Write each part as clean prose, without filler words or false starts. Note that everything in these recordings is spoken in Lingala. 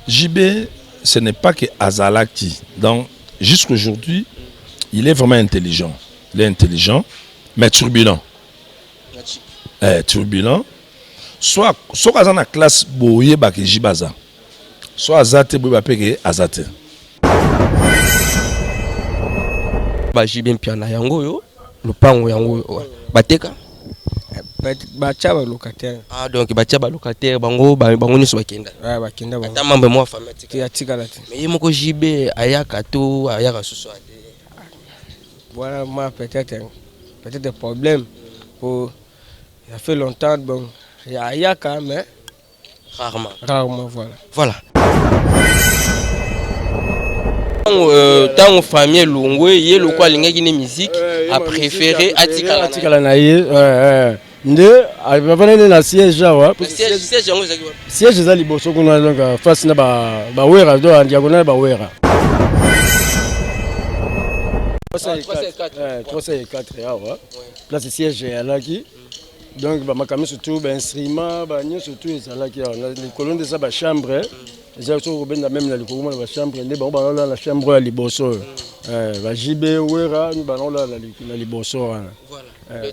JB, ce n'est pas que azalaki. Donc, jusqu'aujourd'hui, il est vraiment intelligent. Il est intelligent, mais turbulent. Eh, turbulent. Soit, soki aza na classe boyebaka JB aza. Soit aza te boyeba mpe ke aza te. Ba JB Mpiana yango oyo lopango yango oyo bateka Batia ba locataire. Ah donc batia ba locataire bango bango nyonso bakenda. Ouais, bakenda bango. Ata membre moko ya famille atikala. Atikala te. Mais ye moko JB ayaka to ayaka susu ate. Voilà moi peut-être peut-être problème pour ça fait longtemps bon ayaka mais rarement. Rarement voilà. Voilà. Ntango famille elongwe ye loko alingaki ne musique a préféré atikala atikala na ye nde bavandaki nde na siège awa. Siège yango ezalaki wapi? Siège eza liboso kuna donc face na bawera do en diagonale bawera. 304 awa place siège eyalaki donc bamakambo surtout bainstrument banyonso tout ezalaki awa na likolo nde eza bachambre eza soki kobenda meme na likolo mona bachambre nde bango banolala na chambre ya liboso oyo ba JB Wera banolala na liboso wana.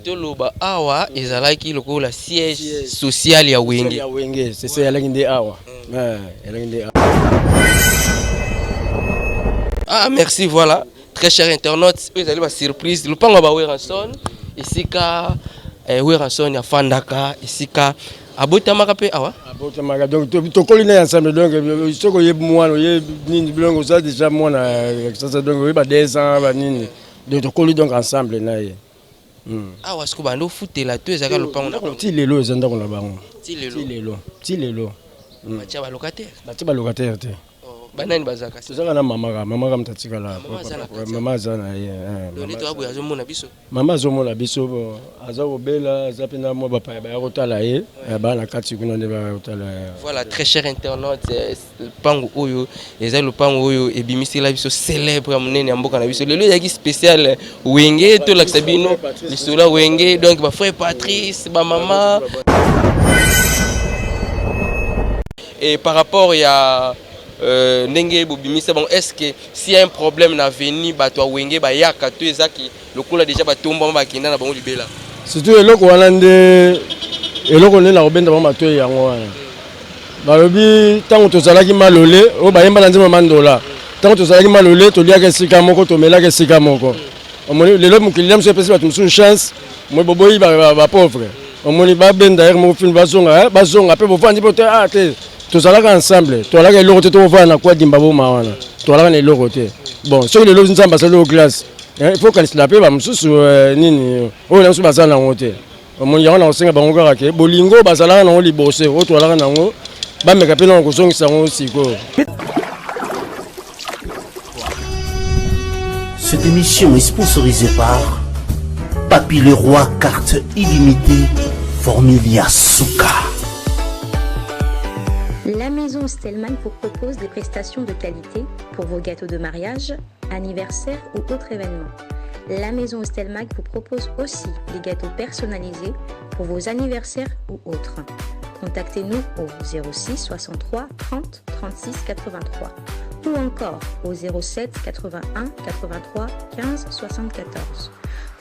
Toloba awa ezalaki lokola siège social ya Wenge. Ya Wenge c'est ça ezalaki nde awa. Ezalaki nde awa. Ah merci voilà très cher internaute oyo ezali ba surprise lopango ya ba Werrason esika Werrason afandaka esika abotamaka mpe awa abotamaka donc tokoli na ensemble donc soki oyebi mwana oyebi nini bilongo oza déjà mwana sasa donc oyeba 2 ans banini donc tokoli donc ensemble na ye. Awa sikoyo bando ofutela to ezalaka lopango na bango? Ti lelo eza ndako na bango. Ti lelo. Ti lelo. Ti lelo. Batia ba locataire? Batia ba locataire te. Banani bazalaka? Tozalaka na mama kaka, mama kaka moto atikala. Mama aza na ye. Donc neti waboye azomona biso? Mama azomona biso, bon, aza kobela, aza mpe na mwa bapaya baya kotala ye, baa na kati kuna nde baya kotala ye. Voilà, très cher internaute, lopango oyo eza lopango oyo ebimisela biso célèbre ya monene ya mboka na biso. Lelo ezalaki spécial Wenge, tolakisa bino lisolo ya Wenge, donc ba frère Patrice, ba mama. Et par rapport ya ndenge bobimisa bango, est-ce que s'il y a un problème na avenue bato ya Wenge bayaka to ezaki lokola déjà batombama bakenda na bango libela? Surtout eloko wana nde eloko nde nakobenda bango matoyi yango wana. Balobi ntango tozalaki malole oyo bayemba na nzembo mandola, ntango tozalaki malole toliaka esika moko tomelaka esika moko. Omoni lelo mokili na biso epesi bato mosusu chance, moi boboyi ba pauvre. Omoni babenda ere moko film bazonga bazonga mpe bovandi mpo te ah te tozalaka ensemble, tozalaka eloko te tokovanda na kwa dimba boma wana tozalaka na eloko te. Bon soki lelo Nzambe asali oyo classe il faut kanisela mpe bamosusu nini oyo na biso baza nango te. Omoni yango na kosenga bango kaka ke bolingo bazalaka nango liboso oyo tozalaka nango bameka mpe nango kozongisa yango sikoyo. Cette émission est sponsorisée par Papy le Roi, carte illimitée, Formilia Souka. La maison Stellman vous propose des prestations de qualité pour vos gâteaux de mariage, anniversaire ou autres événements. La maison Stelmag vous propose aussi des gâteaux personnalisés pour vos anniversaires ou autres. Contactez-nous au 06 63 30 36 83 ou encore au 07 81 83 15 74.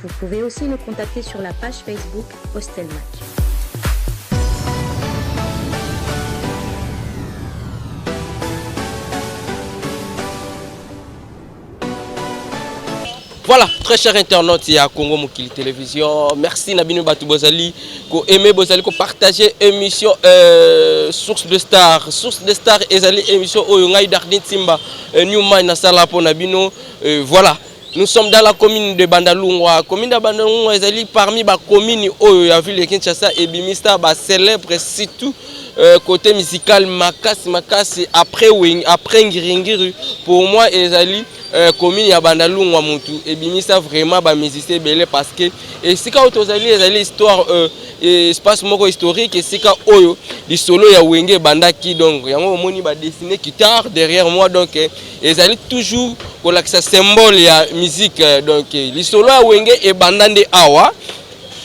Vous pouvez aussi nous contacter sur la page Facebook Hostelmac. Voilà, très cher internaute ya Congo Mokili Télévision. Merci na bino batu bozali ko aimer bozali ko partager émission Source de Star. Source de Star ezali émission oyo ngai Dardin Timba Newman na sala po na bino. Voilà. Nous sommes dans la commune de Bandalungwa. Commune de Bandalungwa ezali parmi ba commune oyo ya ville de Kinshasa et bimista ba célèbre surtout côté musical makasi makasi après wing après Ngiringiri pour moi ezali commune ya Bandalungwa mutu ebimisa vraiment ba musiciens ebele parce que esika oyo tozali ezali histoire espace moko historique esika oyo lisolo ya Wenge ebandaki donc yango omoni ba dessiner guitare derrière moi donc ezali toujours kolakisa symbole ya musique donc lisolo ya Wenge ebanda nde awa.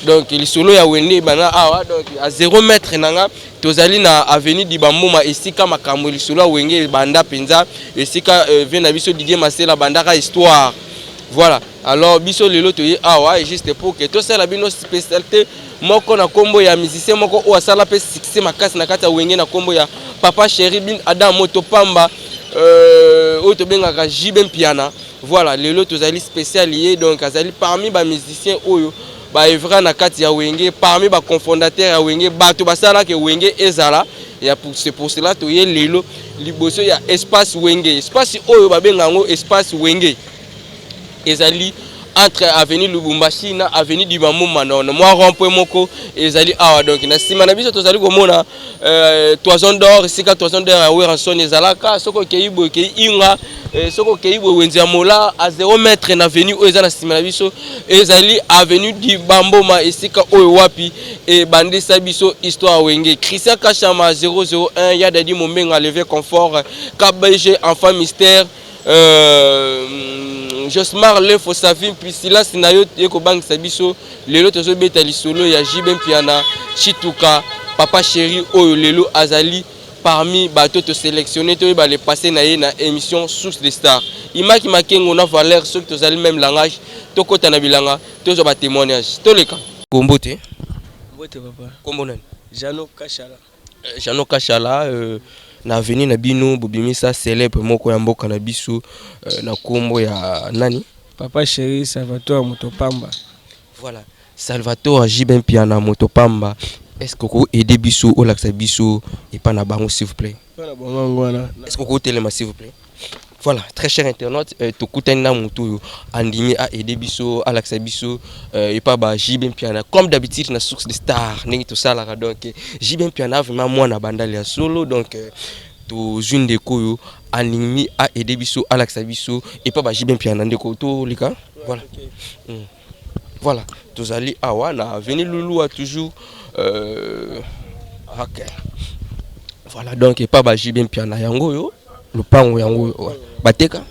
Donc lisolo ya Wenge ebanda awa. Donc à 0 mètre na nga, tozali na avenue Dibamboma, esika makambo lisolo ya Wenge ebanda mpenza, esika vieux na biso Didier Masela bandaka histoire. Voilà, alors biso lelo toye awa juste pour que tosala bino spécialité moko na nkombo ya musicien moko oyo asala mpe succès makasi na kati ya Wenge, na nkombo ya Papa Chéri Bin Adam Moto Pamba, oyo tobengaka JB Mpiana. Voilà, lelo tozali spécial ye. Donc azali parmi bamusicien oyo baœuvra na kati ya Wenge, parmi bacofondateur ya Wenge, bato basalaka Wenge ezala ya. C'est pour cela toye lelo liboso ya Espace Wenge. Espace oyo babenga yango Espace Wenge ezali entre avenue Lubumbashi na avenue Dibamboma, na mwa rond-point moko ezali awa. Donc na nsima na biso tozali komona Toison d'Or, esika Toison d'Or ya Werrason ezalaka. Soki okei boye, okei Inga, soki okei boye, wenze ya Mola. A 0 mètre na avenue oyo eza na nsima na biso ezali avenue Dibamboma, esika oyo wapi ebandisa biso histoire Wenge. Christian Kachama 001, ya Dadi Mombenga, Levé Confort, KBG, Enfant Mystère, Josmar Lefo Savim, puis silence na yo ekobangisa biso. Lelo tozobeta lisolo ya JB Mpiana Chituka, Papa Chéri, oyo lelo azali parmi bato tosélectionné toyeba le passé na ye na émission Source de Star. Imaki Makengo na Valeur, soki tozali même langage, tokɔta na bilanga, tozwa batémoignage, toleka. Kombo te? Mbote, papa. Kombo nani? Jano Kashala. Jano Kashala, na avenue na bino bobimisa célèbre moko ya mboka na biso, na nkombo ya nani? Papa Chéri Salvatore Motopamba. Voilà, Salvatore JB Mpiana Motopamba. Est ce que okoaider biso, olakisa biso epa na bango, s'il vous plaît? Mpona bango yango wana. Est ce que okotelema, s'il vous plaît? Voilà, très cher internaute, tokutani na motu oyo andimi aide biso, alakisa biso epa ba JB Mpiana. Comme d'habitude na Source de Star, ndenge tosalaka. Donc JB Mpiana vraiment mwana Bandali ya solo. Donc tozwi ndeko oyo andimi aide biso, alakisa biso epa ba JB Mpiana. Ndeko, toleka. Voilà. Voilà, tozali awa na avenue Lulua toujours. Ok, voilà, donc epa ba JB Mpiana yango oyo, lopango yango oyo bateka.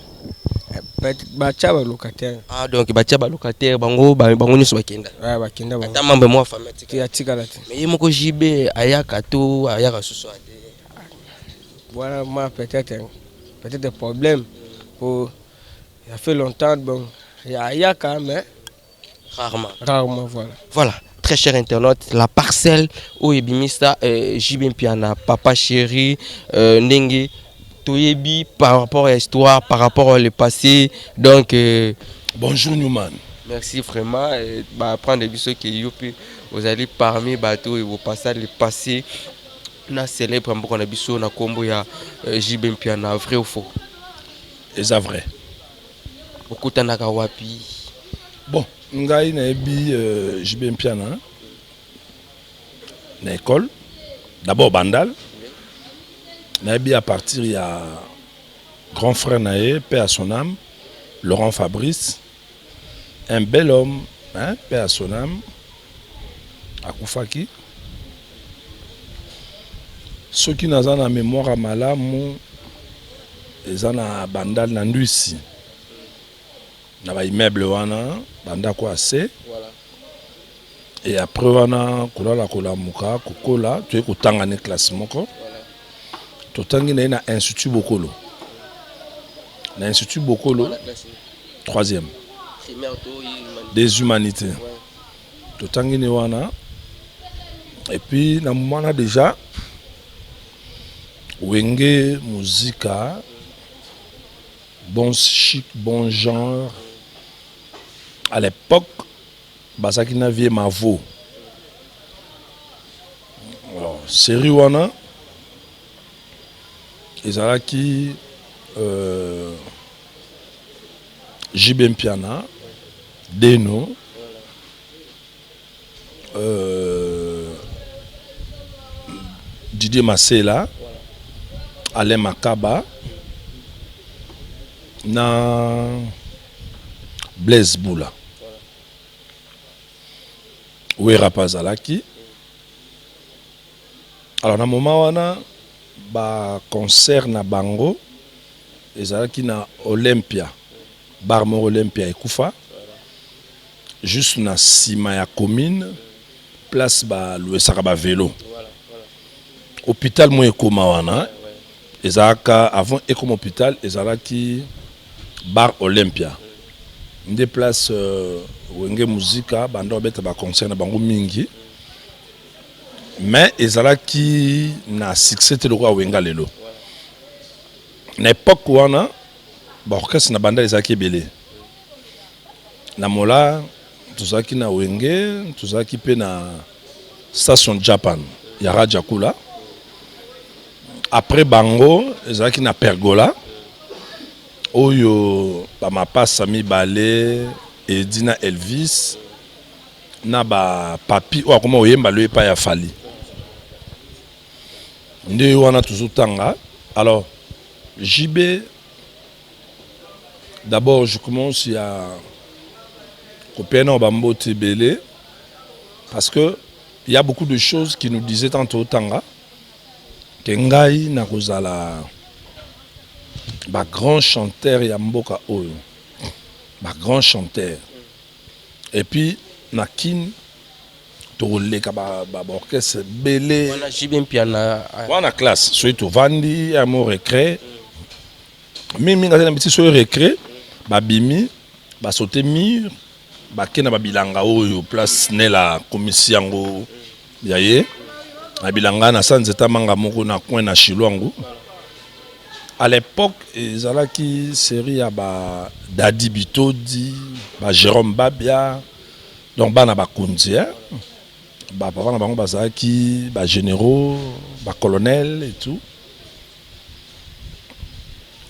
Batya balocataire. Ah, donc batia balocataire, bango bango nyonso bakenda. Bakenda bango. Ata membre mwa famille atika? Atikala te. Mais ye moko JB ayaka to ayaka susu ate? Voilà, moi peut-être problème pour ça fait longtemps. Bon, ayaka mais rarement. Rarement, voilà. Voilà, très cher internaute, la parcelle oyo ebimisa JB Mpiana, Papa Chéri, ndenge toyebi par rapport à l'histoire, par rapport au passé. Donc Bonjour Newman. Merci vraiment. Baapprendre biso ke yo mpe ozali parmi bato oyo bopasa le passé na célèbre mboka na biso na nkombo ya JB Mpiana. Vrai ou faux? Eza vrai. Okutanaka wapi? Bon, ngai nayebi JB Mpiana na école d'abord Bandal. Nayebi à partir ya grand frère na ye, paix à son âme, Laurent Fabrice, un bel homme, hein, paix à son âme, akufaki. Soki naza na mémoire ya malamu, eza na Bandal na Ndwisi, na baimmeuble wana, bandako ya se. Et après wana, kolala, kolamuka, kokola, toye kotanga ne classe moko. Totangi na ye na Institut Bokolo, na Institut Bokolo, troisième des humanités. Totangi ne wana et puis na moment wana déjà Wenge Muzika, Bon Chic Bon Genre, à l'époque bazalaki na vieux Mavo. Alors, série wana ezalaki JB Mpiana, Deno, Didier Masela, Alain Makaba na Blaise Bula. Wera mpe azalaki. Alors na moment wana, baconcert na bango ezalaki na Olympia, bar moko Olympia ekufa, juste na nsima ya commune. Place balouesaka bavelo, hôpital mo ekóma wana, ezalaka avant ekóma hôpital, ezalaki bar Olympia. Nde place Wenge Muzika banda babeta baconcert na bango mingi, mais ezalaki na succès te lokola Wenga lelo. Na époque wana, baorchestre na banda ezalaki ebele. Na Mola tozalaki na Wenge, tozalaki mpe na Station Japan ya Rajakula. Après bango, ezalaki na Pergola oyo bamapasa mibale, Edi na Elvis na bapapi oyo akoma koyemba lo epai ya Fally. Nde wana tozotanga. Alors JB, d'abord je commence ya kopea na bambote ebele, parce que il y a beaucoup de choses qui nous disaient tant otanga ke ngai nakozala bagrand chanteur ya mboka oyo, bagrand chanteur, et puis na Kine tokoleka baorchestre ebele. Wana JB Mpiana? Wana classe, soki tovandi ya mo récré mingimingi, aza na biti soki récré, babimi, basaute mur, bake na babilanga oyo place Nela akomisi yango ya ye na bilanga na sa nzeta manga moko na coin na Shilwangu. À l'époque ezalaki série ya ba Dadi Bitodi, ba Jérôme Babia, donc bana bakonzi, bapapa na bango bazalaki bagénéraux, bacolonel et tout.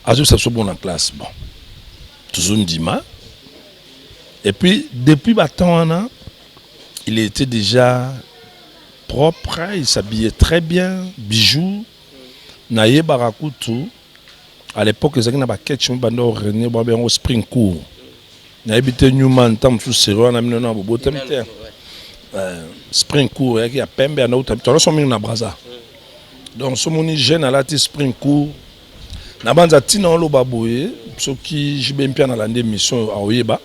Azobisa biso bon na classe, bon, tozondima. Et puis depuis batemps wana, il était déjà propre, il s'habillait très bien, bijoux. Nayebaka kutu à l'époque ezalaki na baketch mo banda orenie babe yango spring court. Nayebi te, Newman, ntango mosusu seri wana bino na bobotami te. Spring court eyaki ya pembe ya nauta tonoso mingi na Braza. Donc somoni jeune alati spring court na banza ntina oloba boye. Soki JB Mpiana alandi émission, aoyeba.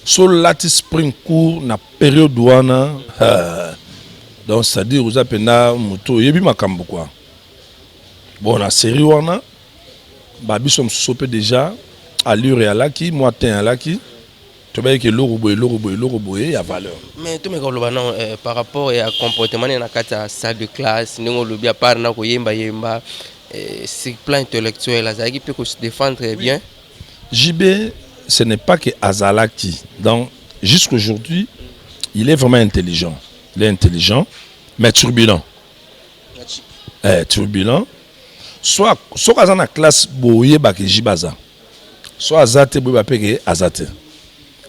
So olati spring court na période wana, donc c'est-à-dire oza mpenza moto oyebi makambo quoi. Bon, na série wana babiso mosusu mpe déjà allure alaki mwa tin alaki, tobayeki eloko boye, eloko boye, eloko boye ya valeur. Mais tomeka koloba non, par rapport ya comportement na kati ya salle de classe, ndenge olobi, à part na koyembayemba, sur plan intellectuel azalaki mpe kose défendre bien? JB, ce n'est pas que azalaki, donc jusqu'aujourd'hui il est vraiment intelligent. Il est intelligent mais turbulent, turbulent. Soit soki aza na classe, boyebaka JB aza, soit aza te, boyeba mpe ke aza te.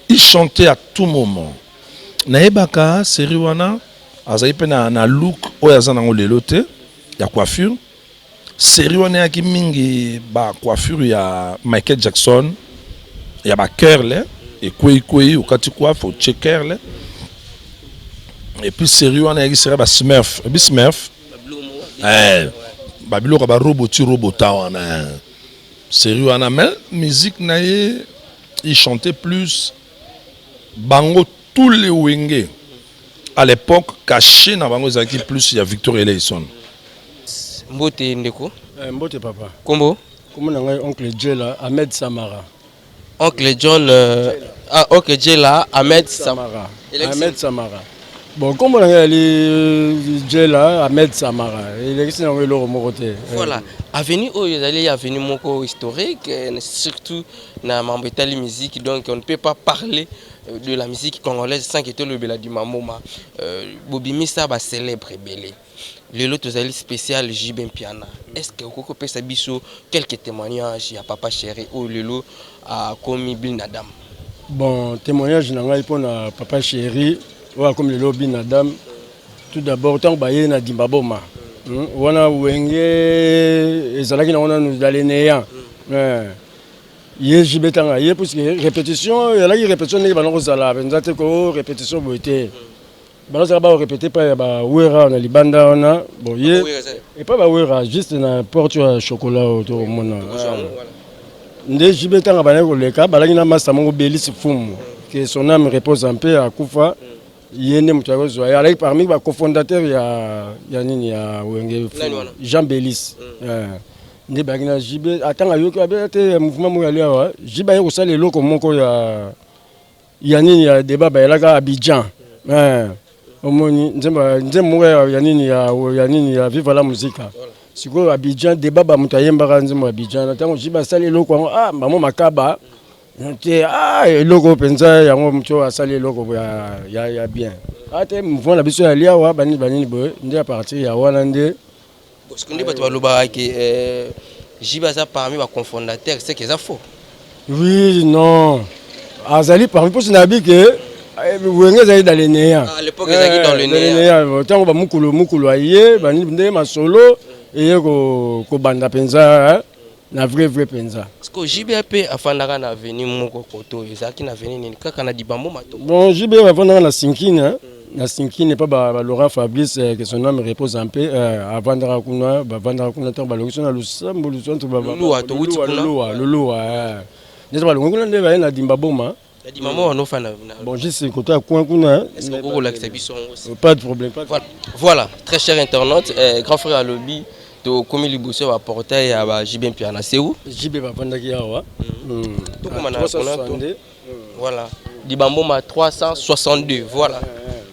Il chantait à tout moment. Nayebaka série wana azali mpe na look oyo aza nango lelo te ya coiffure. Série wana eyaki mingi bacoiffure ya Michael Jackson, ya bacurl ekweikwei, okati coiffe, otie curl. Et puis série wana eyaki série ya basmurf, ebi smurf, babiloko ya baroboti robota wana, série wana. Mais musique na ye, il chantait plus. Bango tous les Wenge à l'époque, cachet na bango ezalaki plus ya Victor Eleison. Mbote ndeko. Mbote papa. Kombo? Kombo na ngai Oncle Jela Ahmed Samara. Oncle John, ah, Oncle Jela Ahmed Samara. Ahmed Samara. Bon, kombo na ngai ali Jela Ahmed Samara, elekisi nango eloko moko te. Voilà, avenue oyo ezali avenue moko historique, surtout na mambo etali musique. Donc on ne peut pas parler de la musique congolaise sans que tolobela du mamoma. Bobimisa bacélèbre ebele. Lelo tozali spécial JB Mpiana. Est ce que okoki kopesa biso quelques témoignages ya papa chéri oyo lelo akomi Bin Adam? Bon, témoignage na ngai mpona papa chéri oyo akomi lelo Bin Adam, tout d'abord ntango baye na Dimbaboma, wana Wenge ezalaki nango nanu dans le néant. Ye JB ntango ye, puisque répétition ezalaki répétition ndenge banda kozala mpenza te, ko répétition boye te, bazalaka barépété epai ya bawera na libanda wana. Bon, ye epai bawera juste na porte ya chocolat oyo tokomona nde JB ntango bandaki koleka, balaki na masta moko Belisi Fumu, que son âme repose en paix, akufa. Ye nde moto akozwa ye, alaki parmi ba cofondateur ya nini, ya Wenge. Jean Belis. Nde bayaki na JB. Atanga ayoki abe te mouvement moko yali awa. JB aye kosala eloko moko ya nini, ya débat bayelaka Abidjan. Omoni nzembo moko ya nini, ya nini, ya Viva la Musica. Sikoyo Abidjan, débat, bamoto ayembaka nzembo ya Abidjan. Ntango JB asali eloko yango, ah, bango makaba te. Ah, eloko mpenza yango, moto asali eloko ya bien. Ate mouvement na biso ya liawa, banini banini boye, nde à partir ya wana nde. Parce que nde bato balobaka ke JB aza parmi bacofondateur, c'est que eza faux? Oui, non, azali parmi, mposi nayebi ke Wenge ezali dans le néant. À l'époque ezalaki dans le néant. Ntango bamukulu mukulu aye, banini, nde masolo eye kobanda mpenza na vrai vrai mpenza. Parce que JB mpe afandaka na avenue moko koto, ezalaki na avenue nini kaka na Dibambo Mato? Bon, JB afandaka na Sinkine, na Sinkine mpa ba Laurent Fabrice, que son âme repose en paix. Avandaka kuna, bavandaka kuna ntango balongi so na Lusambo. Luluwa, towuti kuna. Luluwa, Luluwa nde balongi kuna, nde baye na Dimba Boma. Na Dimba wana ofanda? Bon, juste côté ya coin kuna. Est-ce que okolakisa biso yango? Pas de problème, pas de... Voilà, voilà, très cher internaute, grand frère alobi tokomi liboso ya baportail ya ba JB Mpiana seu. JB bavandaki awa. Tokoma na kuna to. Voilà, Dibamboma 362, voilà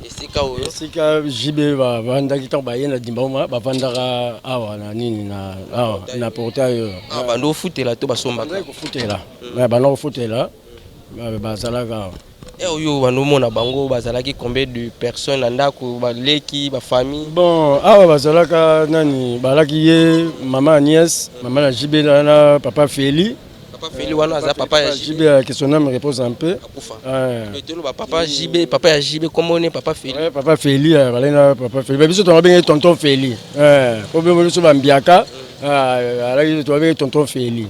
esika oyo. Esika JB bavandaki ntango baye na Dimbamboma, bavandaka awa na nini, na awa na portail oyo. Bando ofutela to basombaka? Kofutela, banda kofutela, bazalaka awa. E oyo bandomona bango bazalaki combien de personnes na ndako, baleki, bafamille? Bon, awa bazalaka nani, balaki ye mama Agnès, mama na JB, na papa Feli. Papa Feli wana aza papa ya JB, que son âme repose en paix. Akufa. Toloba papa JB, papa ya JB kombo papa Feli. Papa Feli, balaki na papa Feli. Biso tongabenge tonton Feli, po biso bambiaka alaki, tongabenge tonton Feli.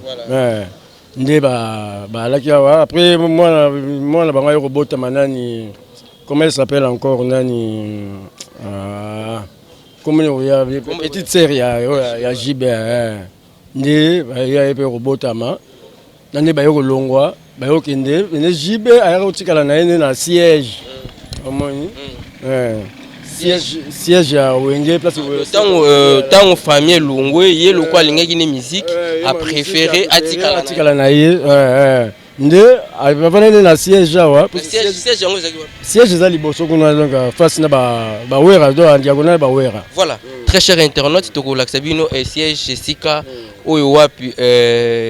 Nde balaki awa. Après mwana, mwana bango aye kobotama, nani, comment elle s'appelle encore, nani, comment ya petite sœur ya JB, nde baya ye mpe kobotama na nde baye kolongwa, baye kokende nde JB ayaka kotikala na ye nde na siège. Omoni siège ya Wenge, place. Ntango famille elongwe, ye loko alingaki ne musique, apréféré atikala. Atikala na ye nde bavanda nde na siège awa. Siège yango ezalaki? Siège eza liboso kuna, donc face na bawera, donc en diagonale bawera. Voilà, très cher internaute, tokolakisa bino siège esika oyo wapi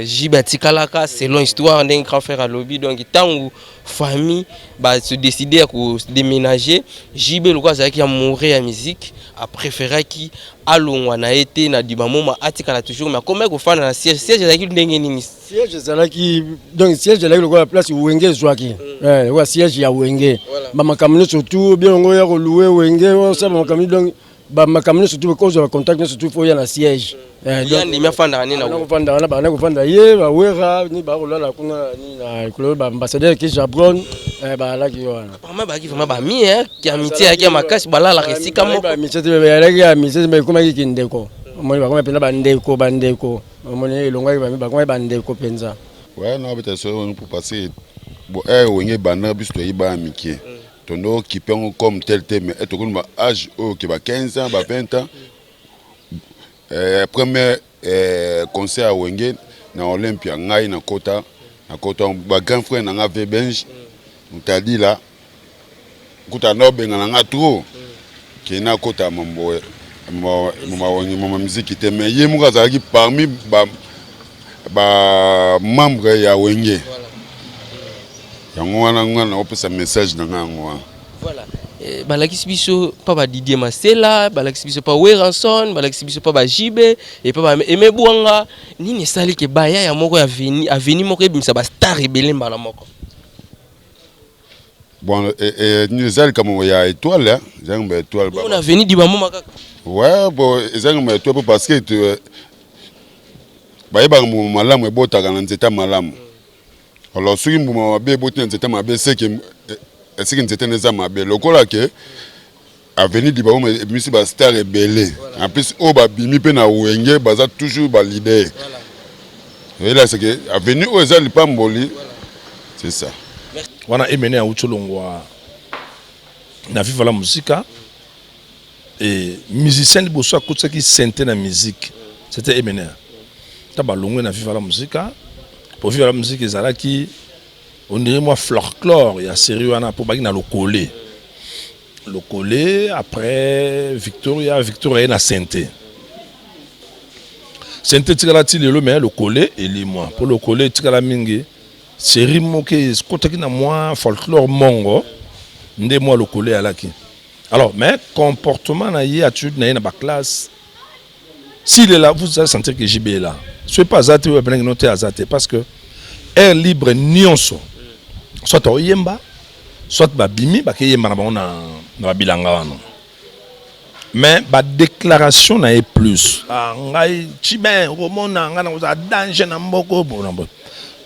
JB atikalaka selon histoire ndenge grand frère alobi. Donc ntango famille base décider ya kodéménager, JB lokola azalaki amoureux ya musique, apréféraki alongwa na ye te na Dibamoma, atikala toujours, mais akomaki kofanda na siège. Siège ezalaki ndenge nini? Siège ezalaki, donc siège ezalaki lokola place Wenge ezwaki, lokola siège ya Wenge, bamakambo nyonso tu bien yango ya kolouer Wenge, osala bamakambo, donc bamakambo nyonso tu, kozwa bacontact nyonso tu, faut oya na siège. Ndimi afandaka nini? Kofandaka na banda kofanda ye, bawera ni bakolala kuna nini na likolo, baambassadeur ke Jabron bazalaki wana. Vraiment bazalaki vraiment bami, amitié yaki ya makasi, balalaka esika moko. Amitié te, bayalaki amitié te, ekomaki kindeko. Omoni, bakomaki mpenza bandeko, bandeko. Omoni, elongwaki, bakomaki bandeko mpenza. Ouais, na beta so pour passer bon, eh Wenge banda, biso toyebi bana mike, tondo okipe yango comme tel te, mais tokomi ba âge oyo ke ba 15 ans, ba 20 ans, premier concert ya Wenge na Olympia, ngai nakota, nakota ba grand frère na nga ve Benge Mutadila kuta na obenga na nga trop ke nakota mambo mama mama miziki te, mais ye moko azalaki parmi ba membre ya Wenge. Yango wana nga naopesa message na nga, yango wana. Voilà, balakisi biso mpa ba Didier Masela, balakisi biso mpa Werrason, balakisi biso mpa ba JB epa ba Aimé Bwanga. Nini esali ke bayaya moko ya avenue moko ebimisa bastar ebele mbala moko? Bon, eza likambo ya étoile, eza likambo ya étoile. Mpona avenue Dibamoma kaka? Ouais, bon, eza likambo ya étoile parce que bayebaka mbuma malamu ebotaka na nzete malamu. Alors soki mbuma mabe eboti na nzete mabe, seke esiki nzete na eza mabe. Lokola ke avenue Dibamoma ebimisi bastar ebele, en plus oyo babimi mpe na Wenge baza toujours baleader, oyelasa ke avenue oyo eza lipamboli, c'est ça. Wana Emene auti olongwa. Na Viva la Musica, et musicien liboso akotisaki synthé na musique, c'était Emener. Ta balongwe na Viva la Musica, po Viva la Musique ezalaki on dirait moi folklore ya série wana, po baki na Lokole. Lokole, après Victoria, Victoria ye na synthé. Synthé etikala ti lelo, mais Lokole elimwa, po Lokole etikala mingi série moko ekotaki na mwa folklore mongo nde mwa Lokole alaki. Alors, mais comportement na ye, attitude na ye na baclasse, s'il est là, vous allez sentir que JB est là. Soki mpe aza te, oyo abenaki no te, aza te, parce que air libre nyonso, soit oyemba, soit babimi bakeyemba na bango na babilanga wana. Mais badéclaration na ye plus, ah, ngai Chibin, okomona ngai na kozala danger na mboka bona boye,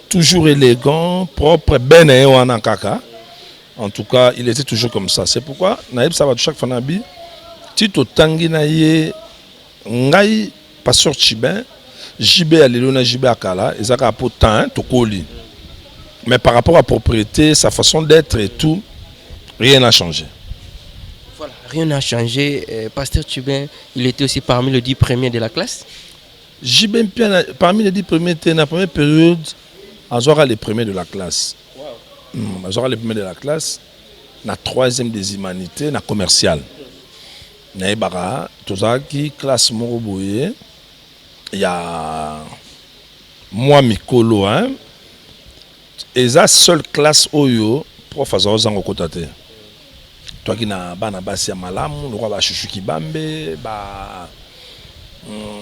toujours élégant, propre, ben na ye wana kaka. En tout cas, il était toujours comme ça. C'est pourquoi nayebisa bato chaque fois na bi ti totangi na ye, ngai pasteur Chibin, JB ya lelo na JB ya kala eza kaka po temps tokoli, mais par rapport à propriété, sa façon d'être et tout, rien n'a changé. Voilà, rien n'a changé. Pasteur Chibin, il était aussi parmi les 10 premiers de la classe. JB Mpiana, parmi les 10 premiers, dans la première période, azwaka les premiers de la classe. Azwaka les premiers de la classe, na troisième des humanités, na commercial. Nayebaka, tozalaki classe moko boye, ya mwa mikolo, hein? Eza seule classe oyo prof azala ozanga okota te. Twaki na bana basi ya malamu lokola bashushu Kibambe, ba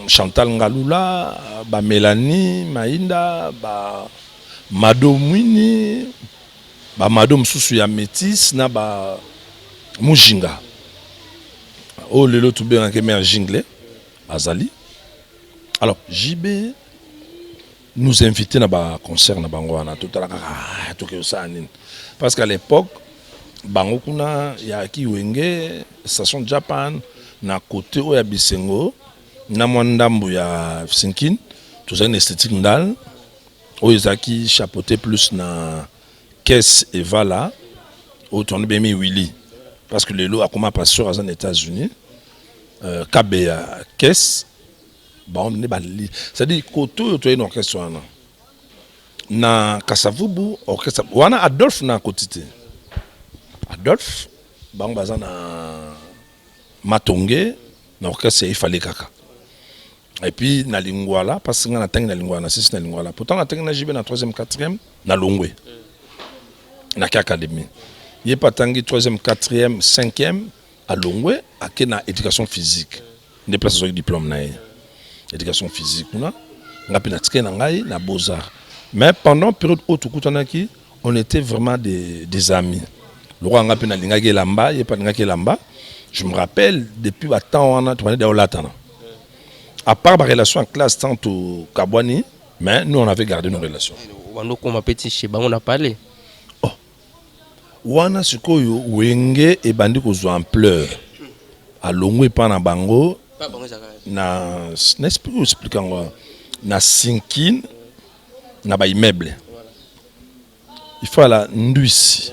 Chantal Ngalula, ba Mélanie Mainda, ba Mado Mwini, ba Mado mosusu ya métis na ba Mujinga oyo lelo tobengaki mare Jingle azali. Alors JB nous invité na baconcert na bango wana, totala kaka, ah, toke osala nini? Parce qu'à l'époque bango kuna yaki Wenge Station Japan na côté oyo ya Bisengo na mwa ndambo ya Sinkin. Tozali na Esthétique Ndal oyo ezalaki chapeauté plus na Caisse Evala oyo tondi bemi Willy, parce que lelo akoma pasteur, aza na États-Unis. Kabeya Caisse, bango nde bali, c'est-à-dire côté oyo toyei na orchestre wana na Kasavubu, orchestre wana Adolphe na koti te. Adolphe, bango baza na Matonge na orchestre ya Ifale kaka. Et puis na Lingwala, parce que nga natangi na Lingwala, na sisi na Lingwala. Pourtant natangi na JB na troisième, quatrième, na longwe naki académie. Ye mpe atangi troisième, quatrième, cinquième, alongwe, ake na éducation physique, nde place azwaki diplôme na ye, éducation physique kuna. Nga mpe natikali na ngai na Beaux-Arts. Mais pendant période oyo tokutanaki, on était vraiment des amis. Lokola nga mpe nalingaki elamba, ye mpe alingaki elamba. Je me rappelle, depuis batemps wana tobandi da olatana. À part barelation en classe, tant tokabwani, mais nous, on avait gardé nos relations. Bandokoma mpe ti chez bango na palais? Oh. Wana sikoyo Wenge ebandi kozwa ampleur, alongwe epa na bango na explique, explique yango na Sinkine na baimmeuble, il faut ala Ndwisi,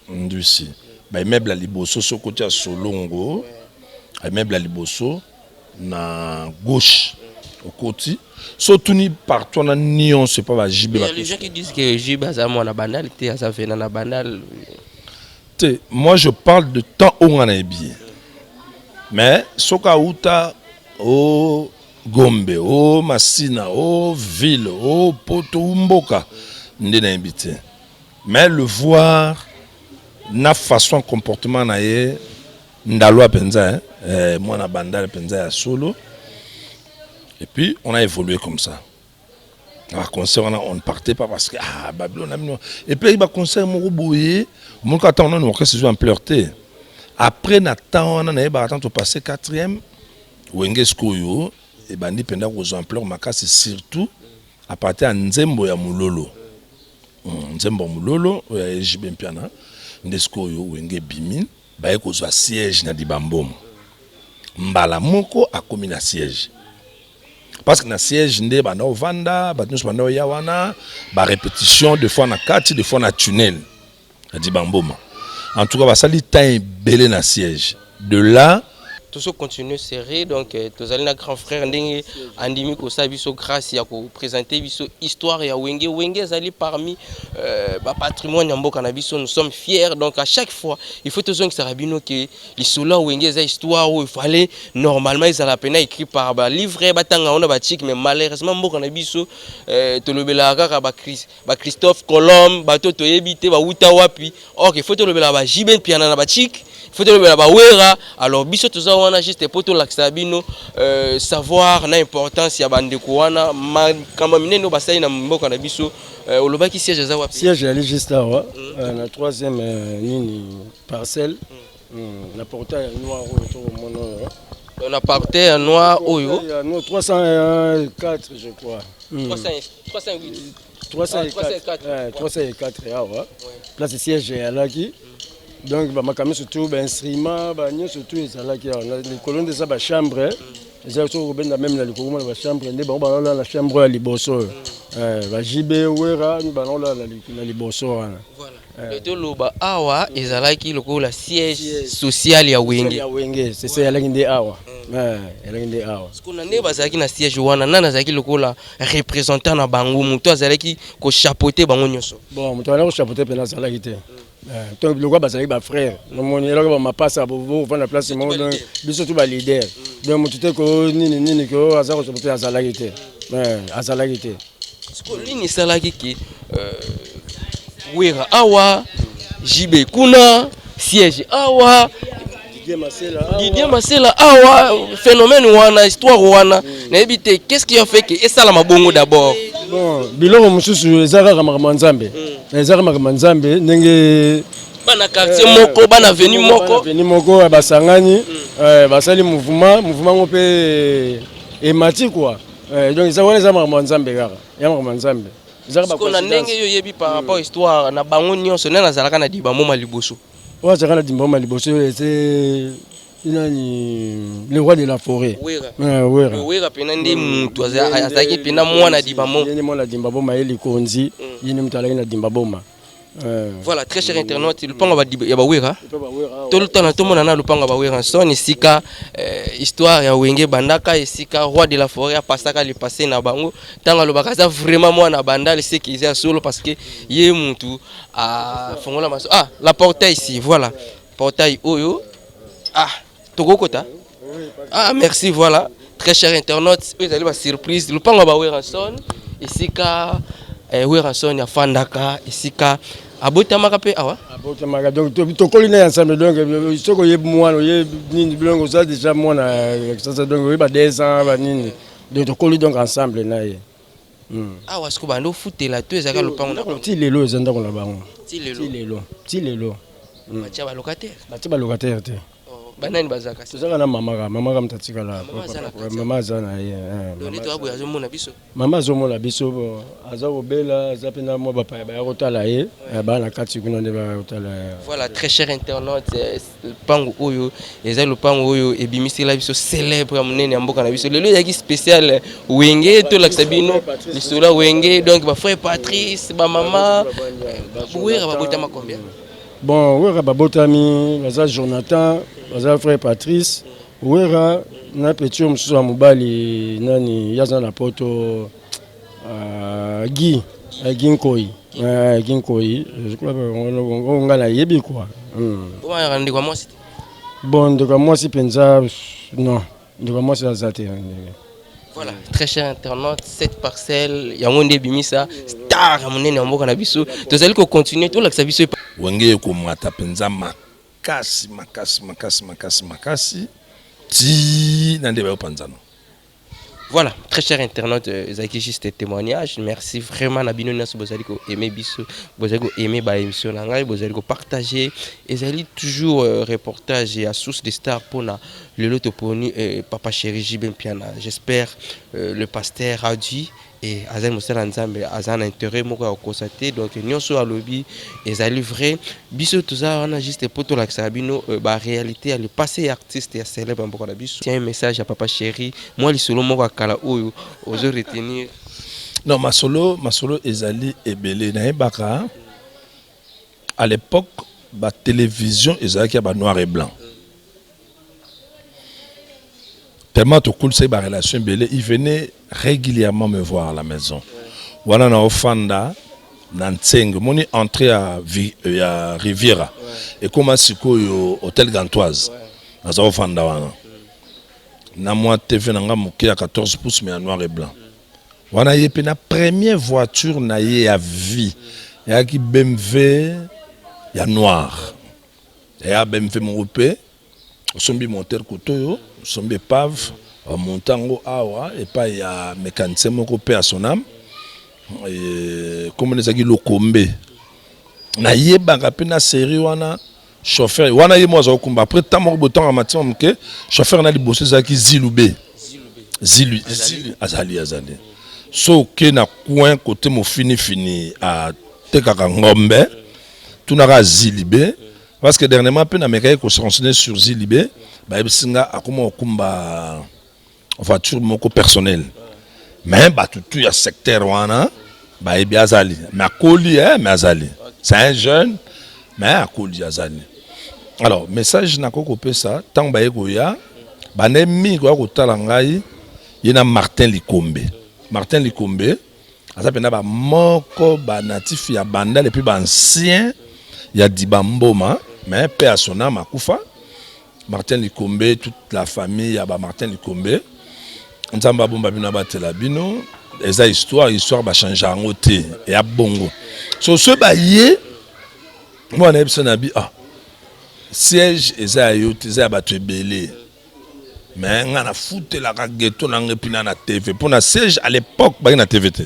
Ndwisi, baimmeuble ya liboso. Soki otia Solongo, immeuble ya liboso na gauche, okoti so otuni partout wana nyonso epa ba JB. Il y a les gens qui disent que JB aza mwana Bandal te, aza vena na Bandal. Te, moi je parle de temps oyo nga nayebi ye. Mais soki auta o Gombe, o Masina, o ville, o Poto, o mboka nde nayebi te. Mais le voir na façon comportement na ye, ndalwa mpenza, eh, mwana Bandal mpenza ya solo. Et puis on a évolué comme ça. Na baconcert wana, on ne partait pas parce que, ah, Babylone na bino. Et puis baconcert moko boye, omonaka ata wana orchestre ezwi ampleur te. Après na temps wana, nayebaka tant topasse quatrième, Wenge sikoyo ebandi mpenza kozwa ampleur makasi, surtout à partir ya nzembo ya Mololo. Nzembo ya Mololo oyo ya JB Mpiana nde sikoyo Wenge ebimi, baye kozwa siège na Dibambomo. Mbala moko akomi na siège, parce que na siège nde banda ovanda, bato nyonso banda oya wana, barépétition deux fois na kati, deux fois na tunnel na Dibamboma. En tout cas basali temps ebele na siège de là. Tozo continuer serré, donc tozali na grand frère ndenge andimi kosala biso grâce ya koprésenter biso histoire ya Wenge. Wenge ezali parmi bapatrimoine ya mboka na biso. Nous sommes fiers, donc à chaque fois il faut tozongisaka bino ke lisolo ya Wenge eza histoire oyo il fallait normalement ezala pena écrit par balivre, batanga yango na batike, mais malheureusement mboka na biso tolobelaka kaka baChristophe Colomb, bato toyebi te bawuta wapi. Or il faut tolobelaka baJB Mpiana na batike, faut tolobela baWera. Alors biso toza wana juste po tolakisa bino savoir na importance ya bandeko wana, makambo minene oyo basali na mboka na biso. Olobaki siège eza wapi? Siège ezali juste awa na troisième nini, parcelle, na portail ya noir oyo tokomona oyo. Na portail ya noir oyo? No, 304 je crois. 308. 304, 304 awa place siège eyalaki. Donc bamakambo surtout bainstrument banyonso tout ezalaki awa. Na likolo nde eza bachambre, eza soki kobenda même na likolo mona bachambre nde bango banolala na chambre oyo ya liboso oyo. BaJB, Wera banolala na liboso wana. Toloba awa ezalaki lokola siège social ya Wenge. Ya Wenge, c'est ça, ezalaki nde awa, ezalaki nde awa. Na ndenge bazalaki na siège wana, nani azalaki lokola représentant na bango, moto azalaki kochapeauter bango nyonso? Bon, moto azalaki kochapeauter mpena azalaki te. Donc lokola bazalaki bafrère, nomoni eloko bamapasa bovanda place moko, donc biso tous baleader, donc motu te ko nini nini ko aza kochapeauter azalaki te, azalaki te. Sikoyo nini esalaki ke Wera awa, JB kuna, siège awa, Didier Masela awa? Phénomène wana, histoire wana nayebi te, qu'est-ce qui a fait ke esalama bongo d'abord? Bon, biloko mosusu eza kaka makambo ya Nzambe, eza kaka makambo ya Nzambe ndenge bana quartier moko, bana avenue moko. Avenue moko basangani, basali mouvement, mouvement ngo mpe emati quoi. Donc eza wana, eza makambo ya Nzambe kaka, ya makambo ya Nzambe. Sikoyo na ndenge yo oyebi par rapport histoire na bango nyonso, nani azalaka na Dibamoma liboso? Oyo azalaka na Dibamoma liboso ete nani, le roi de la forêt. Wera. Wera. Wera mpena nde mutu azalaki mpena mwana Dibamoma. Ye nde mwana Dimbaboma, ye likonzi, ye nde mutu azalaki na Dimbaboma. Voilà, très cher internaute, lupango ya baWera, tolutana tomona na lupango ya baWera son esika histoire ya Wenge bandaka, esika roi de la forêt apasaka le passé na bango. Ntango alobaka aza vraiment mwana Bandal, seki eza ya solo, parce que ye mutu afongola maso. Ah, la portail ici, voilà portail oyo. Ah, tokokota. Ah, merci. Voilà, très cher internaute, oyo ezali basurprise, lupango ya baWerason, esika Werrason afandaka, esika abotamaka mpe awa. Abotamaka, donc tokoli na ye ensemble. Donc soki oyebi mwana, oyebi nini, donc oza déjà mwana sasa, donc oyeba 2 ans banini, donc tokoli donc ensemble na ye. Awa siko bando ofutela to ezalaka lopango na bango? Ti lelo eza ndako na bango. Ti lelo? Ti lelo, ti lelo. Batia balocataire? Batia balocataire te. Banani bazalaka? Tozalaka na mama kaka, mama kaka moto atikala. Mama aza na kati? Mama aza na ye. Nde toyaboye azomona biso. Mama azomona biso. Bon, aza kobela, aza mpena mwa bapaya baya kotala ye, baa na kati kuna nde baya kotala ye. Voilà, très cher internaute, lopango oyo eza lopango oyo ebimisela biso célèbre ya monene ya mboka na biso. Lelo ezalaki spécial Wenge, tolakisa bino lisolo ya Wenge, donc bafrère Patrice, bamama Wera babotama combien? Bon, Wera babotami baza Jonathan, baza frère Patrice Wera na petit oyo mosusu ya mobali nani, ye aza na Poto, Guy, Guy Nkoi, Guy Nkoi, je crois oyo ngai nayebi quoi. Obayaka ndeko ya mwasi te? Bon, ndeko ya mwasi mpenza non, ndeko ya mwasi aza te. Voilà, très cher internaute, cette parcelle yango nde ebimisa star ya monene ya mboka na biso. Tozali kocontinue, tolakisa biso. Wenge ekomata mpenza makasi makasi makasi makasi makasi ti na nde bayopanzana. Voilà, très cher internaute, ezalaki juste témoignage. Merci vraiment na bino nyonso bozali koaimer biso, bozali koaimer baémission na ngai, bozali kopartager. Ezali toujours reportage ya Source de Star. Mpona lelo toponi papa chéri JB Mpiana. J'espère le pasteur a dit et azali mosala ya Nzambe, aza na intérêt moko ya kokosa te, donc nyonso oyo alobi ezali vrai. Biso toza wana juste mpo tolakisaka bino baréalité ya le passé ya artiste ya célèbre ya mboka na biso. Tiens, un message ya papa chéri, mwa lisolo moko ya kala oyo ozo retenir. Non, masolo ezali ebele. Nayebaka à l'époque Ba télévision ezalaki ya ba noir et blanc. Tellement tokulisaki ba relation ebele, il venait régulièrement me voir à la maison. Wana na ofanda na Ntsenge, omoni entrée ya Riviera ekoma sikoyo Hôtel Gantoise, naza ofanda wana na mwa TV na nga moke ya 14 pouces, mais ya noir et blanc. Wana ye mpe na première voiture na ye ya vie eyaki BMW ya noir, eya BMW moko mpe osombi moteur koto oyo, osombi épave, bamonte yango awa epai ya mécanicien moko mpe ya sonam, komona ezalaki Lokombe. Nayebaka mpe na série wana, chauffeur wana ye mo aza kokumba. Après ntango moko botanga matima moke, chauffeur na liboso ezalaki Zilube. Zilu azali, azali so oke na coin kote mofinifini, atekaka ngombe, tunaka Zilibe, parce que dernièrement mpe namekaki kose renseigner sur Zilibe, bayebisi nga akoma kokumba voiture moko personnelle. Mais bato tu ya secteur wana bayebi azali, mais akoli, mais azali, c'est un jeune, mais akoli, azali. Alors message nakoki kopesa, ntango baye koya, bande mingi koya kotala ngai, ye na Martin Likombe. Martin Likombe aza mpenza bamoko banatif ya Bandal et puis baancien ya Dibamboma, mais mpe ya sonam akufa. Martin Likombe, toute la famille ya bamartin Likombe, Nzambe abomba bino, abatela bino. Eza histoire, histoire bachange yango te, eya bongo. So soki baye mwana yebisa na bi, ah, siège eza ya yo te, eza ya bato ebele, mais nga nafutelaka ghetto na ngai mpina na TV, mpo na siège à l'époque baki na TV te.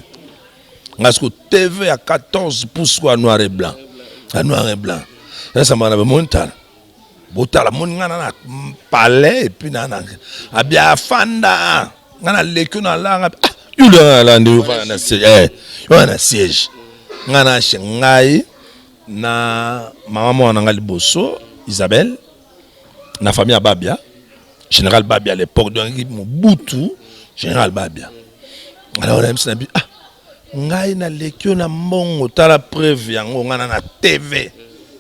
Nga siko TV ya 14 pouces ko ya noir et blanc, ya noir et blanc, esambaka na bamoni. Tala, botala, moni nga na palais et puis na abi afanda, nga naleki na langa, ah, yulu nga nalandi yo na siège, yo na siège nga na che ngai na mama mwana na nga liboso Isabelle, na famille ya Babia, général Babia à l'époque, donc Mobutu, général Babia. Alors nayebisi na bi, ah, ngai naleki yo na mbongo, tala preuve yango, ngai na TV,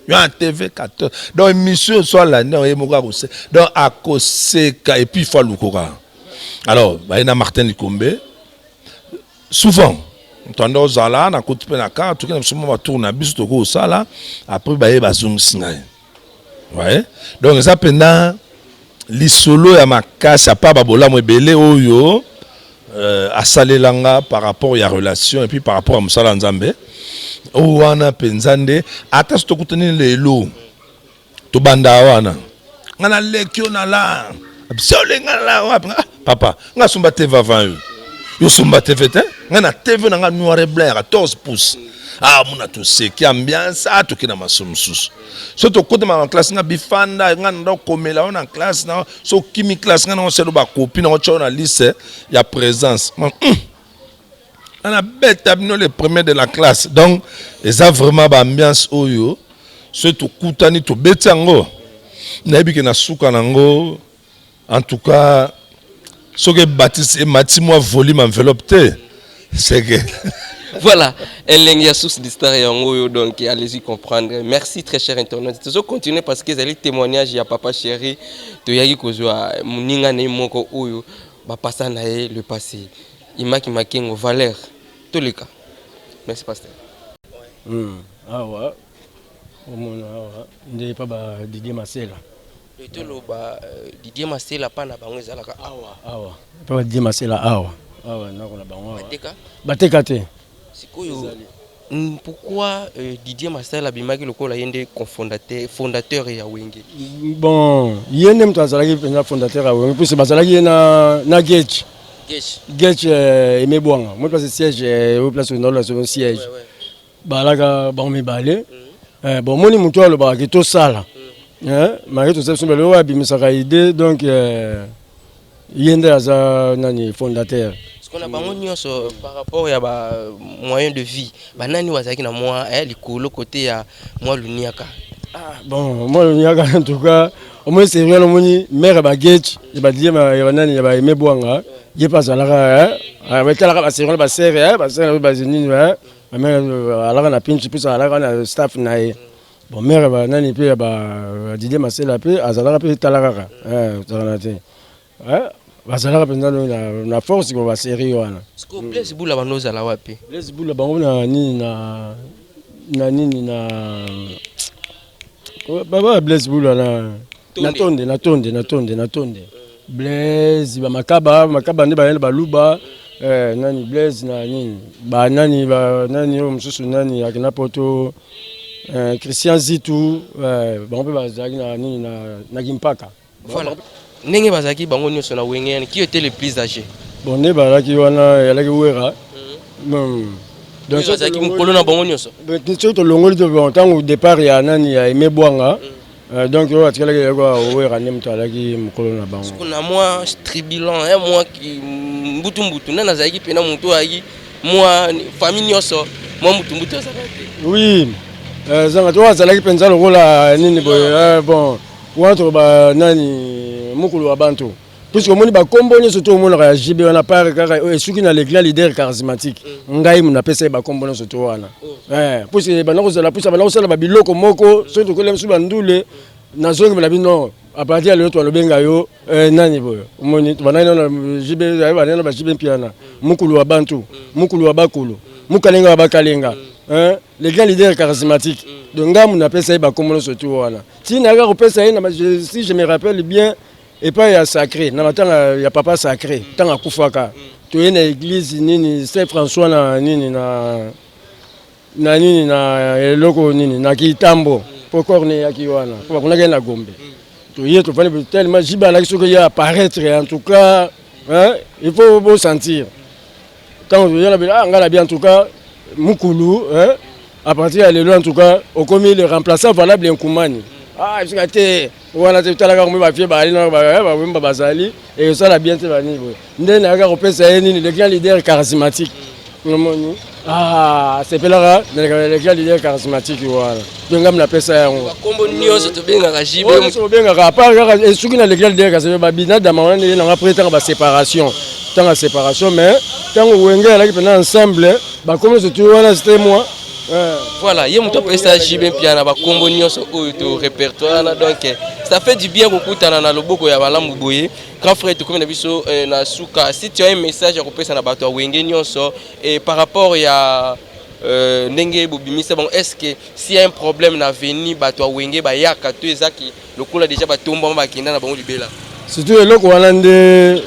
yo na TV 14. Donc émission so alandi yango, ye moko akose, donc akoseka et puis il faut alukoka. Alors baye na Martin Likombe, souvent toanda ozala nakoti mpe na kar, toki na biso mwa batour na biso tokoki kosala. Après baye bazongisi ngai. Ouais, donc eza mpenza lisolo ya makasi apa babolamu ebele oyo asalelanga par rapport ya relation et puis par rapport ya mosala ya Nzambe. Oyo wana mpenza nde ata so tokutani lelo, tobanda wana, nga naleki yo na la so olenga la wapi? Ah, papa, nga somba TV avant yo, yo somba TV te, nga na TV na nga noir et blanc ya 14 pouces. Ah, mona toseki ambiance, ah, toke na maso mosusu. So tokotema na classe, nga bifanda, nga nda okomela yo na classe na so okimi classe, nga na oselo bakopi na otya yo na liste ya présence. Nga nabeta bino le premier de la classe. Donc eza vraiment baambiance oyo soki tokutani, tobeti yango, nayebi ke na suka nango, en tout cas soki ebatisi emati mwa volume enveloppe te, c'est que Voilà, elengi ya Source de Star yango oyo. Donc allez-y comprendre. Merci, très cher internaute. Tozo continuer parce que ezali témoignage ya Papa Chéri. Toyaki kozwa moninga na ye moko oyo bapasa na ye le passé, Imaki Makengo Valeur. Toleka. Merci, pasteur. Awa omona awa nde epa ba Didier Masela. Toloba Didier Masela, mpa na bango ezalaka awa? Awa epa ba Didier Masela, awa awa ndako na bango awa. Bateka? Bateka te. Sikoyo pourquoi Didier Masela abimaki lokola ye nde cofondateur, fondateur ya Wenge? Bon, ye nde moto azalaki mpenza fondateur ya Wenge, puisque bazalaki ye na Gage. Gesh. Gage Aimé Bwanga moi place siège, oyo place naola siège. Balaka bango mibale. Bon, omoni moto oyo alobaka ke tosala, malgré tosala biso mibale, oyo abimisaka idée, donc ye nde aza nani, fondateur. Parce na bango nyonso, par rapport ya ba moyen de vie, banani oyo bazalaki na mwa likolo côté ya mwa luniaka? Ah, bon, mwa luniaka, en tout cas omoni sérieux, omoni mare ya bagage ya badie ya banani ya baeme Bwanga, ye mpe azalaka etalaka basérieux, basere basere bazinini, bamare alaka na pinchi, mpe alaka na staff na ye. Bon, mère ba nani mpe ya ba Didier Masela mpe azalaka mpe, tala kaka, ozalaka te, bazalaka mpenza na force ko basérie wana. Blaise Bula bando ozala wapi? Blaise Bula, bango na nini, na nini, na baba Blaise Bula na Tonde, na Tonde, na Tonde, na Tonde. Blaise bamakaba, makaba nde bayele baluba. Nani, Blaise na nini, banani, banani oyo mosusu, nani akenda Poto, Christian Zitu, bango mpe bazalaki na nini, na Kimpaka. Voilà, ndenge bazalaki bango nyonso na Wenge yani, qui était le plus âgé? Bon, nde bazalaki wana, ezalaki Wera. Donc azalaki mokolo na bango nyonso. Soki tolongoli to, bon, ntango départ ya nani, ya Aime Bwanga, donc oyo atikalaki eloko, Wera nde moto alaki mokolo na bango. Na mwa turbulent, mwa mbutu mbutu, nani azalaki mpena motu ayaki mwa famille nyonso, mwa mbutu mbutu azalaki te? Oui, zanga to azalaki mpenza lokola nini boye. Bon, wana toloba nani, mokolo wa bantu, puisque omoni bakombo nyonso to omonaka ya JB wana, part kaka esuki na le grand leader charismatique, ngai mu napesa ye bakombo nyonso to wana, puisque banda kozala, puisque banda kosala babiloko moko. Soki tokolela biso bandule, nazongimela bino, à partir ya lelo twalobenga yo nani boye. Omoni, bandaki nano JB, bandaki na ba JB Mpiana, mokulu wa bantu, mokulu wa bakulu, mokalenga wa bakalenga, le grand leader charismatique. Donc ngai mu napesa ye bakombo nyonso tu wana, ntina kaka kopesa ye, si je me rappelle bien, epai ya Sacré, na matanga ya papa Sacré, ntango akufaka, toye na église nini, Saint François, na nini, na nini, na eloko nini, na Kitambo, mpo corne eyaki wana, mpo bakundaki ye na Gombe. Toye, tofandi, tellement JB alaki, soki ye apparaître, en tout cas, hein, il faut bosentir. Ntango toye na ah, ngai na bi, en tout cas mukulu, hein, à partir ya lelo, en tout cas okomi le remplaçant valable Nkumani. Ah, esika te wana te, talaka komi bafie baali na bawemba bazali, ekosala bien te. Banini boye nde nayaka kopesa ye nini, le grand leader charismatique. Omoni, ah, asepelaka le grand leader charismatique wana, donc ngami napesa yango. Bakombo nyonso tobengaka JB. Nyonso tobengaka, à part kaka esuki na le grand leader charismatique. Babina dama wana nde nanga après ntango baséparation, ntango ya séparation, mais ntango Wenge alaki mpena ensemble, bakombo nyonso tu wana, c'était moi. Voilà, ye moto apesa JB Mpiana bakombo nyonso oyo to répertoire wana. Donc ça fait du bien kokutana na loboko ya malamu boye. Grand frère, tokomi na biso na suka. Si tu as un message ya kopesa na bato ya Wenge nyonso et par rapport ya ndenge bobimisa bango, est ce que s'il y a un problème na avenir, bato ya Wenge bayaka to ezaki lokola déjà batombama, bakenda na bango libela? Surtout eloko wana nde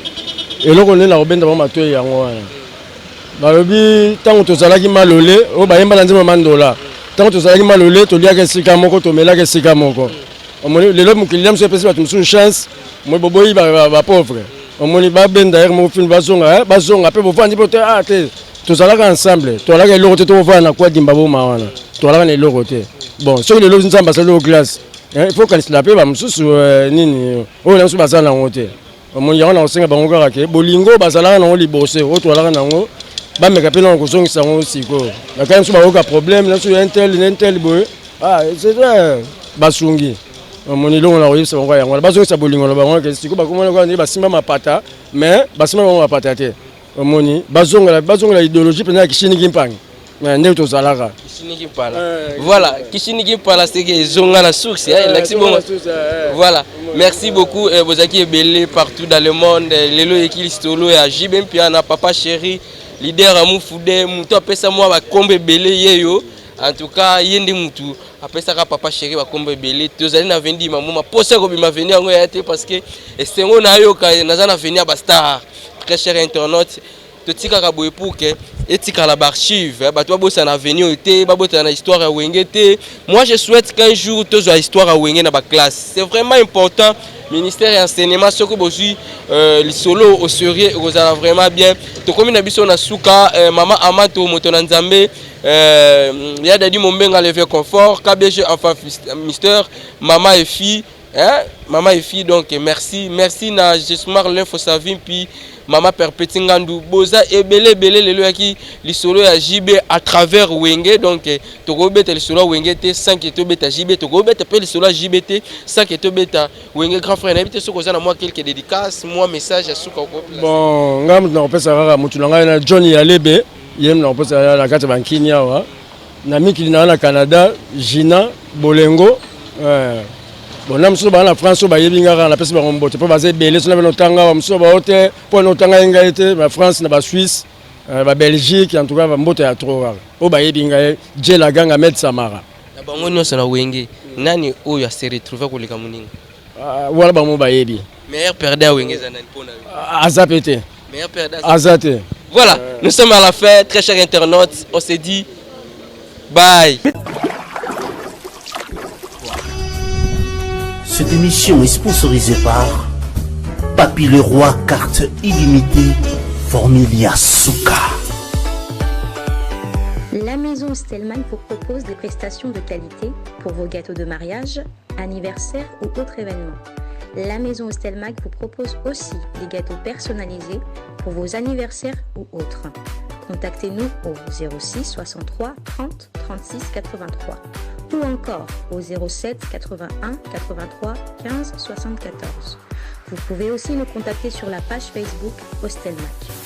eloko nde na kobenda bango matoi yango wana. Balobi ntango tozalaki malole, oyo bayemba na nzembo Mandola, ntango tozalaki malole, toliaka esika moko, tomelaka esika moko. Omoni, lelo mokili na biso epesi bato mosusu chance. Moi boboyi bapauvre, omoni, babenda ere moko fini, bazonga, bazonga mpe bovandi mpo te. Ah te, tozalaka ensemble, tozalaka eloko te, tokovanda na kwadimba boma wana, tozalaka na eloko te. Bon, soki lelo Nzambe asali oyo classe, il faut kanisela mpe bamosusu nini oyo na biso baza nango te. Omoni, yango na kosenga bango kaka ke bolingo bazalaka nango liboso, oyo tozalaka nango, bameka mpe nango kozongisa yango sikoyo. Nakali mosusu bakoyoka problème na biso ya intel na intel boye, ah, c'est vrai, basungi. Omoni, elongo na koyebisa bango yango wana, bazongisa bolingo na bango ke sikoyo bakomona kaka ndenge basimba mapata, mais basimba bango mapata te. Omoni, bazongela, bazongela idéologie mpenza ya kishiniki mpangi ndenge tozalaka. Kishiniki Mpala, voilà, Kishiniki Mpala, c'est que ezonga na source, elakisi bongo. Voilà, merci beaucoup. Bozalaki ebele partout dans le monde. Lelo eyeki lisolo ya JB Mpiana, papa chéri, leader ya Mufude, moto apesa mwa bakombo ebele ye yo. En tout cas ye nde mutu apesaka papa chéri bakombo ebele. Tozali na vendi mamoma, posa kobima veni yango ya te, parce que esengo nayoka, naza na veni ya bastar. Très cher internaute, totikaka boye pour que etikala baarchive, bato babosana avenir oyo te, babosana na histoire ya Wenge te. Moi, je souhaite qu'un jour tozwa histoire ya Wenge na baclasse, c'est vraiment important. Ministère ya enseignement, soki bozwi lisolo au sérieux, ekozala vraiment bien. Tokomi na biso na suka. Mama Amato, moto na Nzambe, ya Dadi Mombenga, leve confort, KBG, enfin mister, mama et fille, hein? Mama et fille, donc merci, merci na Jesmar L'info Savim, puis mama Perpéti Ngandu. Boza ebele ebele. Lelo yaki lisolo ya JB à travers Wenge. Donc tokobeta lisolo ya Wenge te sans que tobeta JB, tokobeta mpe lisolo ya JB te sans que tobeta Wenge. Grand frère, nayebi te soki oza na mwa quelques dédicaces, mwa message ya suka. Bon, ngai moto nakopesa kaka motu na ngai na John Yalebe, ye moto nakopesa na kati ya bankini awa. Na mikili na na Canada, Gina Bolengo, bon na mosusu baa na France oyo bayebi nga kaka, napesi bango mbote mpo baza ebele. So na bino otanga ba mosusu bao te mpo na otanga ye ngai te, ba France na ba Suisse, ba Belgique, en tout cas bambote ya trop kaka oyo bayebi ngai, Jela Gang Ahmed Samara. Na bango nyonso na Wenge, nani oyo ase retrouve koleka moninga? Ah, wana bango bayebi. Meilleur perdant ya Wenge eza nani mpona yo? Ah, aza pe te. Meilleur perdant aza te. Voilà, nous sommes à la fin, très chers internautes, on se dit bye. Cette émission est sponsorisée par Papy le Roi, carte illimitée, Formilia Souka. La maison Stellman vous propose des prestations de qualité pour vos gâteaux de mariage, anniversaire ou autres événements. La maison Stelmag vous propose aussi des gâteaux personnalisés pour vos anniversaires ou autres. Contactez-nous au 06 63 30 36 83 ou encore au 07 81 83 15 74. Vous pouvez aussi nous contacter sur la page Facebook Hostelmac.